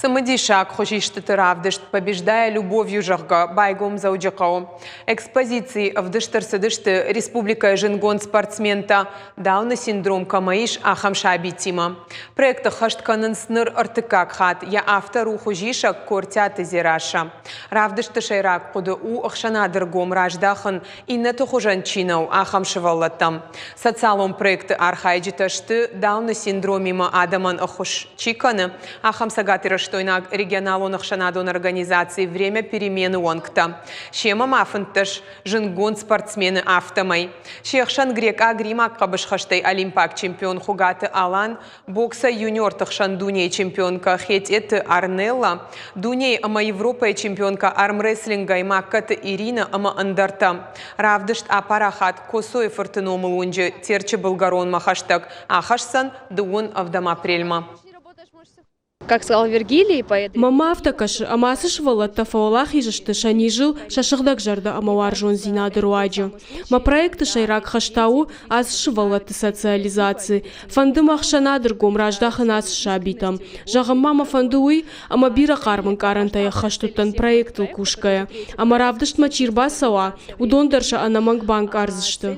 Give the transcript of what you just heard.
Цымыдисаг хуызистыты равдыст «Побеждая любовью», зӕгъгӕ, байгом Дзӕуджыхъӕуы. Экспозицийы ӕвдыст ӕрцыдысты республикӕйы зындгонд спортсментӕ, Дауны синдром кӕмӕ ис, ахӕм сабитимӕ. Проект ӕххӕст кӕнынц ныр ӕртыккаг хатт. Йӕ автор у хуызисӕг Кортиаты Дзерассӕ. Равдысты сӕйраг хъуыды у ӕхсӕнады ргом раздахын, иннӕты хуызӕн чи нӕу, ахӕм сывӕллӕттӕм. Социалон проекты архайджытӕ сты, Дауны синдромимӕ адӕмӕн ӕххуыс чи кӕны, ахӕм цӕгатирыстойнаг регионалон ӕхсӕнадон организаци «Время перемены» уӕнгтӕ. Семӕ ма 15 зындгонд спортсмены афтӕмӕй. Се хсӕн грекъаг-римаг хъӕбысхӕстӕй олимпаг чемпион Хуыгаты Алан, боксӕй юниорты хсӕн дунейы чемпионкӕ Хетъеты Арнелла, дунейы ӕмӕ Европӕйы чемпионкӕ армрестлингӕй Магкӕты Иринӕ ӕмӕ ӕндӕртӕ. Равдыст апарахат Коцойы-фырты номыл уынджы Терчы былгӕронмӕ хӕстӕг ахӕсдзӕн дыууын ӕвдӕм апрельмӕ. Как сказал Вергилий, поэт... Мӕнмӕ афтӕ кӕсы, ӕмӕ ацы сывӕллӕттӕ фӕуӕлахиз сты сӕ низыл сӕ сыгъдӕгзӕрдӕ ӕмӕ уарзондзинады руаджы. Мӕ проекты сӕйраг хӕс та у ацы сывӕллӕтты социализаци. Фӕнды мӕ ӕхсӕнады ргом раздахын ацы сабитӕм. Зӕгъын ма мӕ фӕнды уый, ӕмӕ бирӕ хъарм ӕнкъарӕнтӕй ӕххӕст уыдтӕн проектыл кусгӕйӕ. Ӕмӕ равдыстмӕ чи рбацӕуа, уыдон дӕр сӕ ӕнӕмӕнг банкъардзысты.